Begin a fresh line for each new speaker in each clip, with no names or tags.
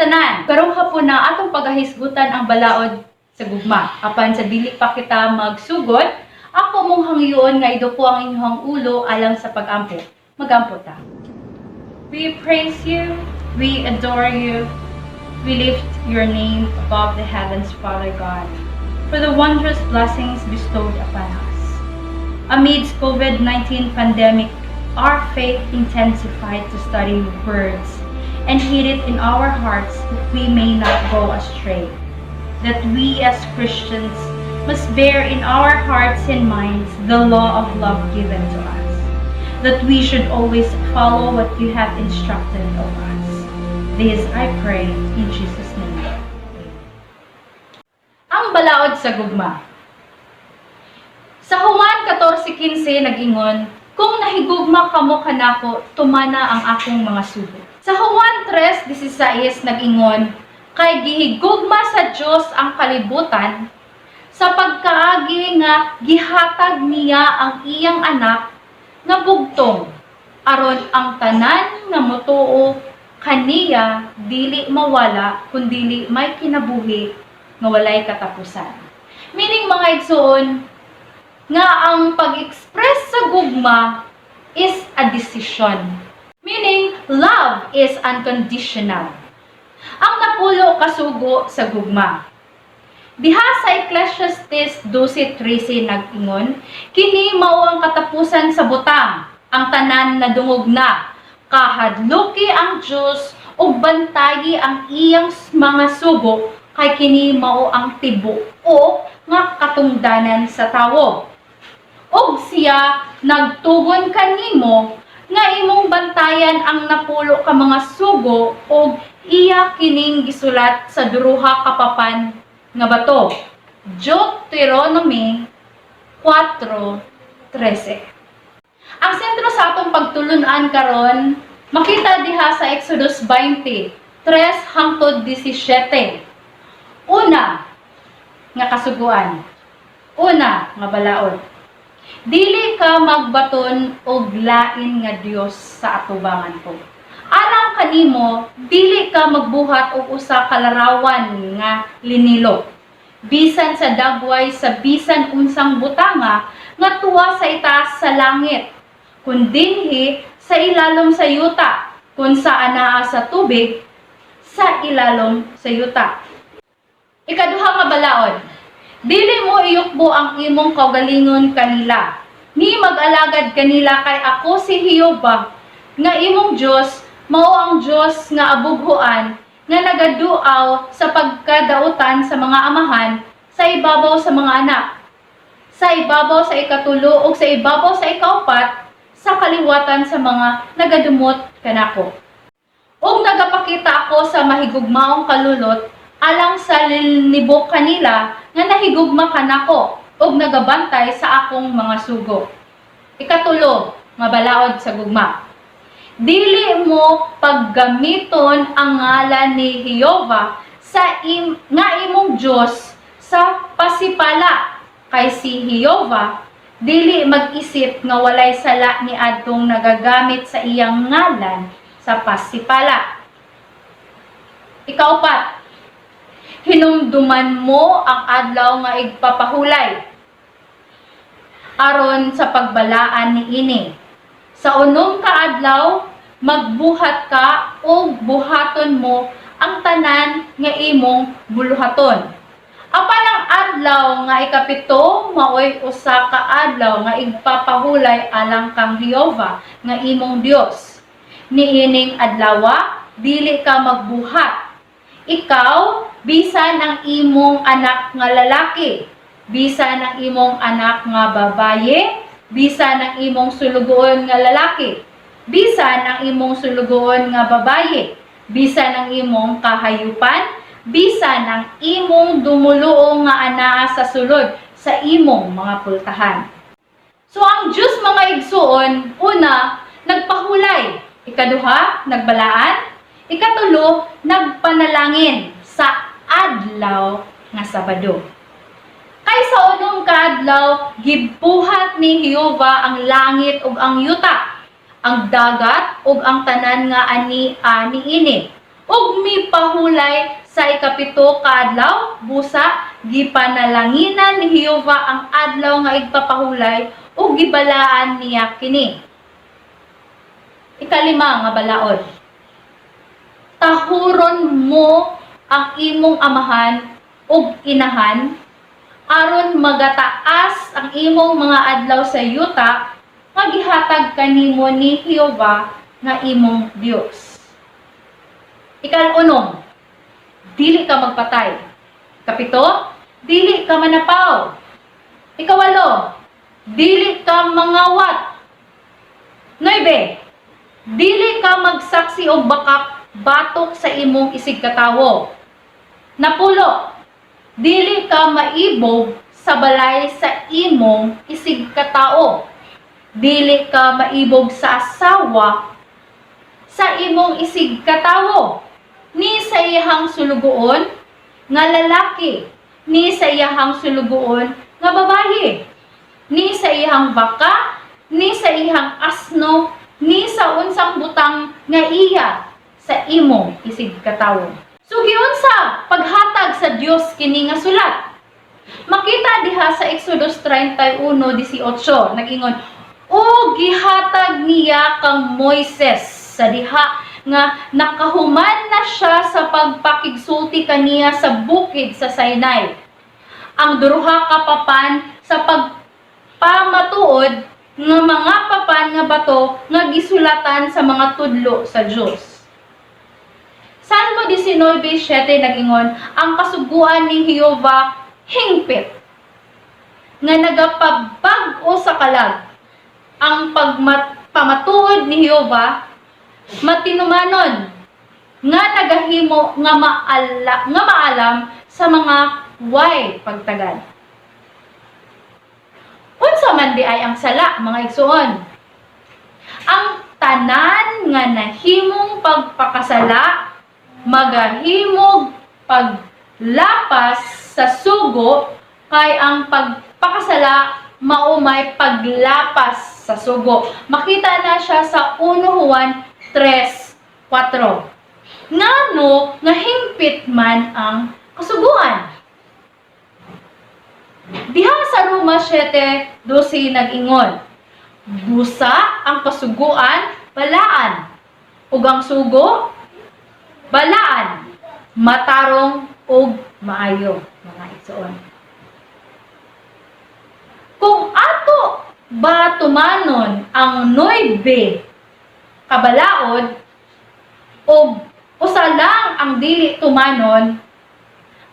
Tanan! Karong hapuna, atong pagahisgutan ang balaod sa gugma. Apan sa dili pa kita magsugod, ako mong hangyoon nga iduko ang inyong ulo alang sa pag-ampo. Magampo ta. We praise you, we adore you, we lift your name above the heavens, Father God, for the wondrous blessings bestowed upon us. Amidst COVID-19 pandemic, our faith intensified to study words and hid it in our hearts that we may not go astray. That we as Christians must bear in our hearts and minds the law of love given to us. That we should always follow what you have instructed of us. This I pray in Jesus' name. Amen. Ang balaod sa gugma. Sa Juan 14:15 nag-ingon, "Kung nahigugma kamo kanako, tumana ang akong mga sugo." Sa Juan 3:16 nag-ingon, "Kay gihigugma sa Dios ang kalibutan sa pagkaagi nga gihatag niya ang iyang anak nga bugtong, aron ang tanan nga motuo kaniya dili mawala kundili may kinabuhi nga walay katapusan." Meaning, mga igsoon, nga ang pag-express sa gugma is a decision. Meaning, love is unconditional. Ang napulo ka sugo sa gugma. Diha sa Ecclesiastes 12:13 nag-ingon, "Kini mao ang katapusan sa butang, ang tanan nadungog na. Kahadluki ang Dios ug bantayi ang iyang mga sugo, kay kini mao ang tibuok nga katungdanan sa tawo. Ug siya nagtugon kanimo nga imong bantayan ang napulo ka mga sugo ug iya kining gisulat sa duha ka papan nga bato." Deuteronomy 4:13. Ang sentro sa atong pagtulunan karon makita diha sa Exodus 20, 3 hangtod 17. Una nga kasuguan. Una nga balaod. "Dili ka magbaton og lain nga Dios sa atubangan ko. Alang kanimo, dili ka magbuhat og usa ka larawan nga linilo, bisan sa dagway sa bisan unsang butanga nga tuwa sa itaas sa langit, kun dinhi sa ilalom sa yuta, kun sa anaa sa tubig sa ilalom sa yuta." Ikaduha nga balaod. "Dili mo iyukbo ang imong kaugalingon kanila, ni mag-alagad kanila, kay ako si Jehova nga imong Dios, mao ang Dios nga abughuan, nga nagaduaw sa pagkadautan sa mga amahan sa ibabaw sa mga anak, sa ibabaw sa ikatulo ug sa ibabaw sa ikaupat sa kaliwatan sa mga nagadumot kanako. Ug nagapakita ako sa mahigugmaong kalulot alang sa linibo kanila nga nahigugma kanako ug nagabantay sa akong mga sugo." Ikatulo nga balaod sa gugma. "Dili mo paggamiton ang ngalan ni Jehova nga imong Dios sa pasipala, kay si Jehova dili mag-isip nga walay sala ni adtong nagagamit sa iyang ngalan sa pasipala." Ikaupat, "Hinumduman mo ang adlaw nga igpapahulay aron sa pagbalaan niini. Sa 6 ka adlaw magbuhat ka ug buhaton mo ang tanan nga imong buluhaton. Apan ang adlaw nga ikapito maoy usa ka adlaw nga igpapahulay alang kang Jehova nga imong Dios. Niining adlawa dili ka magbuhat, ikaw, bisan ang imong anak nga lalaki, bisan ang imong anak nga babaye, bisan ang imong sulugoon nga lalaki, bisan ang imong sulugoon nga babaye, bisan ang imong kahayupan, bisan ang imong dumuluong nga anaa sa sulod sa imong mga pultahan." So ang Diyos, mga igsuon, una, nagpahulay. Ikaduha, nagbalaan. Ikatulo, nagpanalangin sa adlaw nga Sabado. Kay sa 6 ka adlaw, gibuhat ni Jehova ang langit ug ang yuta, ang dagat ug ang tanan nga ani niini. Ug mipahulay sa 7 ka adlaw, busa gipanalanginan ni Jehova ang adlaw nga igpapahulay ug gibalaan niya kini. Ikalima nga balaod: Tahuron mo ang imong amahan ug inahan aron magataas ang imong mga adlaw sa yuta nga gihatag kanimo ni Jehova nga imong Dios. Ikaunom, dili ka magpatay. 7, dili ka manapaw. 8, dili ka mangawat. 9, dili ka magsaksi og bakak batok sa imong isigkatawo. 10, dili ka maibog sa balay sa imong isigkatao. Dili ka maibog sa asawa sa imong isigkatawo, ni sa iyahang sulugoon nga lalaki, ni sa iyahang sulugoon nga babayi, ni sa iyahang baka, ni sa iyahang asno, ni sa unsang butang nga iya sa imong isigkatawo. So giunsa paghatag sa Dios kini nga sulat? Makita diha sa Exodus 31:18, nag-ingon, "O gihatag niya kang Moises sa diha nga nakahuman na siya sa pagpakigsulti kaniya sa bukid sa Sinai, ang duha ka papan sa pagpamatuod, nga mga papan nga bato nga gisulatan sa mga tudlo sa Dios." Salmo 19:7, nag-ingon, "Ang kasuguan ni Jehova hingpit, nga nagapabag-o sa kalag. Ang pagpamatuod ni Jehova matinumanon, nga nagahimo nga maalam sa mga way pagtagad." Unsa man diay ang sala, mga igsuon? Ang tanan nga nahimong pagpakasala magahimog paglapas sa sugo, kay ang pagpakasala mao may paglapas sa sugo. Makita na siya sa 1 Juan 3:4. Ngano nga hingpit man ang kasuguan? Diha sa Roma 7:12, nag-ingon, "Busa ang kasuguan balaan, ug ang sugo balaan, matarong ug maayo," mga igsoon. Kung ato ba tumanon ang 9 kabalaod ug usa lang ang dili tumanon,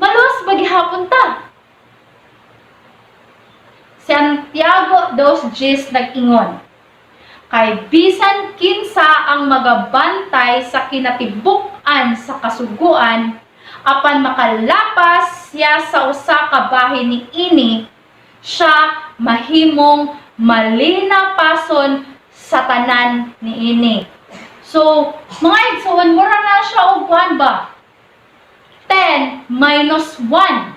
maluwas ba gihapon ta? Santiago 2:10, nag-ingon, "Kay bisan kinsa ang magabantay sa kinatibuk-an sa kasuguan, apan makalapas siya sa usa ka bahin niini, siya mahimong malinapason sa tanan niini." So, mga igsoon, mura na siya og kuan ba? 10 minus 1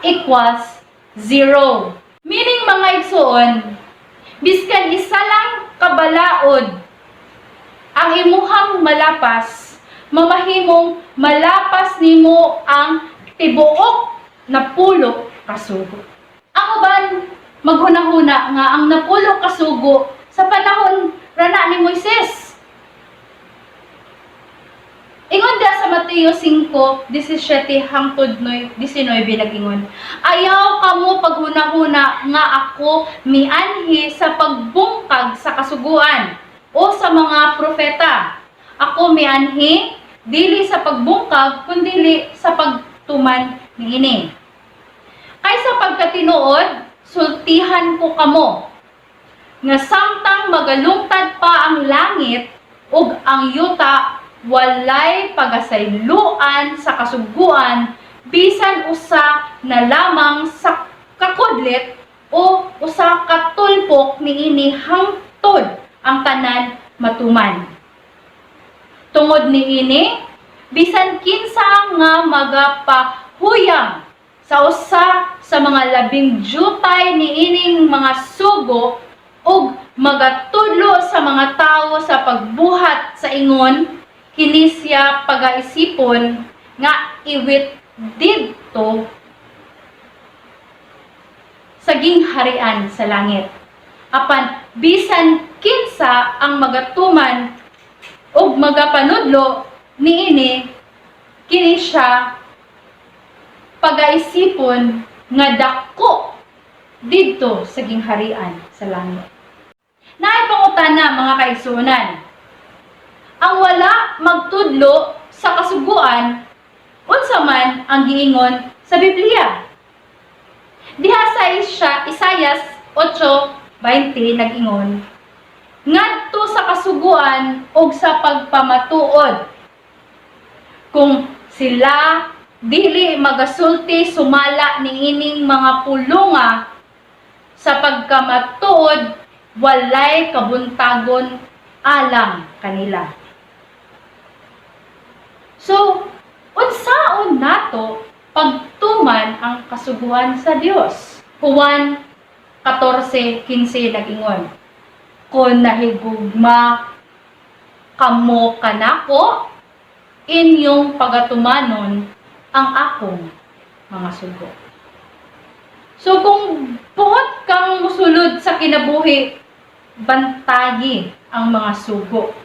equals 0. Meaning, mga igsoon, biskan isa lang kabalaod ang imuhang malapas, mamahimong malapas nimo ang tibuok 10 kasugo. Ang uban maghunahuna nga ang 10 kasugo sa panahon rana ni Moises. Ingon diha sa Mateo 5:17 hangtod 19, nag-ingon, "Ayaw kamo paghunahuna nga ako mianhi sa pagbungkag sa kasuguan o sa mga propeta. Ako mianhi dili sa pagbungkag kundili sa pagtuman niini. Kay sa pagkatinuod, sultihan ko kamo nga samtang magalungtad pa ang langit ug ang yuta, walay pagasayloan sa kasuguan bisan usa na lamang sa kakudlit o usa ka tulpok niini hangtod ang tanan matuman. Tungod niini, bisan kinsa nga magapahuyang sa usa sa mga labing jutay niining mga sugo ug magatudlo sa mga tawo sa pagbuhat sa ingon, Kini siya pagaisipon nga iwit didto sa gingharian sa langit. Apan bisan kinsa ang magatuman ug magapanudlo niini, kini siya pagaisipon nga dako didto sa gingharian sa langit. Naay pangutana, mga kaigsuonan. Ang wala magtudlo sa kasuguan, unsa man ang giingon sa Biblia? Diha sa Isayas 8:20 nag-ingon, "Ngadto sa kasuguan ug sa pagpamatuod, kung sila dili magasulti sumala niining mga pulunga sa pagkamatuod, walay kabuntagon alang kanila." So, unsaon nato pagtuman ang kasuguan sa Dios? Juan 14:15 nag-ingon, "Kung nahigugma kamo kanako, inyong pagatumanon ang akong mga sugo." So kung buot kang musulod sa kinabuhi, bantayi ang mga sugo.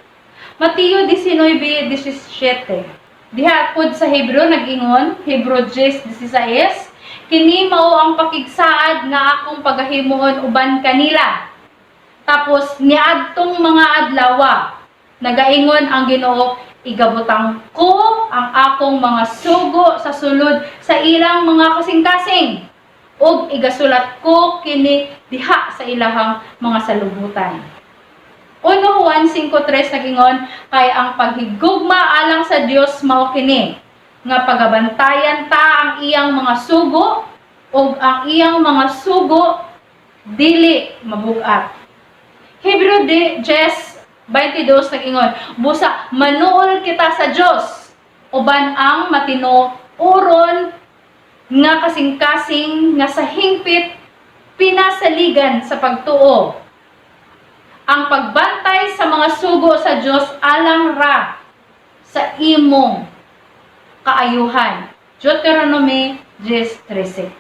Mateo 19:17. Diha pud sa Hebreo nag-ingon, Hebreo 10:16, "Kini mao ang pakigsaad nga akong pagahimuon uban kanila. Tapos niadtong mga adlawa, nagaingon ang Ginoo, igabutang ko ang akong mga sugo sa sulod sa ilang mga kasing-kasing ug igasulat ko kini diha sa ilahang mga salubutan." 1 Juan 5:3 nagingon, "Kay ang paghigugma alang sa Dios mao kini, nga pagabantayan ta ang iyang mga sugo, ug ang iyang mga sugo dili mabugat." Hebreo 10:22 nagingon, "Busa manuol kita sa Dios uban ang matinuoron nga kasing-kasing nga sa hingpit pinasaligan sa pagtuo. Ang pagbantay sa mga sugo sa Dios alang ra sa imong kaayuhan." Deuteronomy 10:13.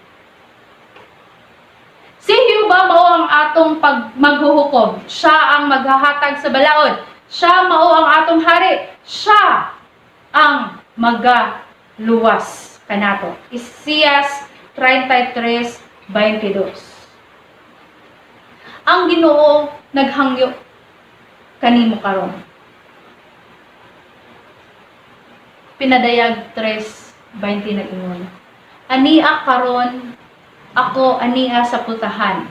Si Jehovah mao ang atong pag maghuhukom. Siya ang maghahatag sa balaod. Siya mao ang atong hari. Siya ang magaluwas kanato. Isaias 33:22. Ang Ginoo naghangyo kanimo karon. Pinadayag 3:20 nag-ingon, "Ania karon ako ania sa pultahan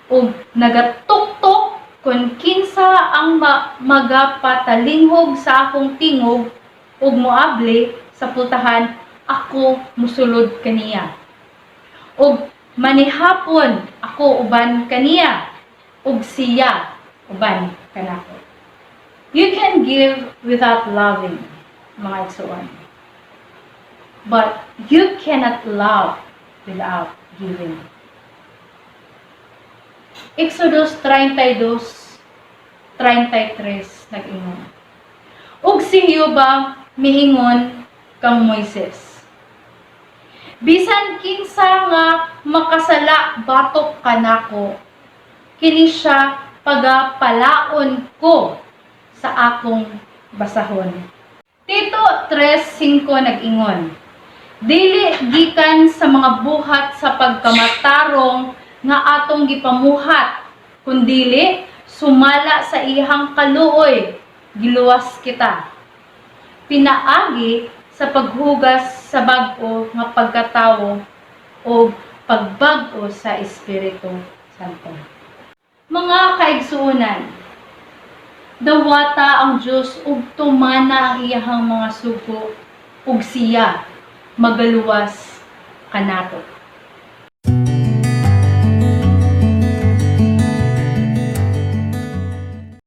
ug nagatuktok, kun kinsa ang magapatalinghog sa akong tingog ug moabli sa pultahan, ako musulod kaniya ug manihapon ako uban kaniya ug siya uban kanako." You can give without loving, mga igsoon. But you cannot love without giving. Exodus 32:33 nag-ingon, "Ug si Jehova miingon kang Moises, 'Bisan kinsa nga makasala batok kanako, kini siya pagapalaon ko sa akong basahon.'" Tito 3:5 nag-ingon, "Dili gikan sa mga buhat sa pagkamatarong nga atong gipamuhat, kundili sumala sa iyang kaluoy giluwas kita pinaagi sa paghugas sa bag-o nga pagkatawo o pagbag-o sa Espiritu Santo." Mga kaigsuonan, dawata ang Dios ug tumana ang iyahang mga sugo ug siya magaluwas kanato.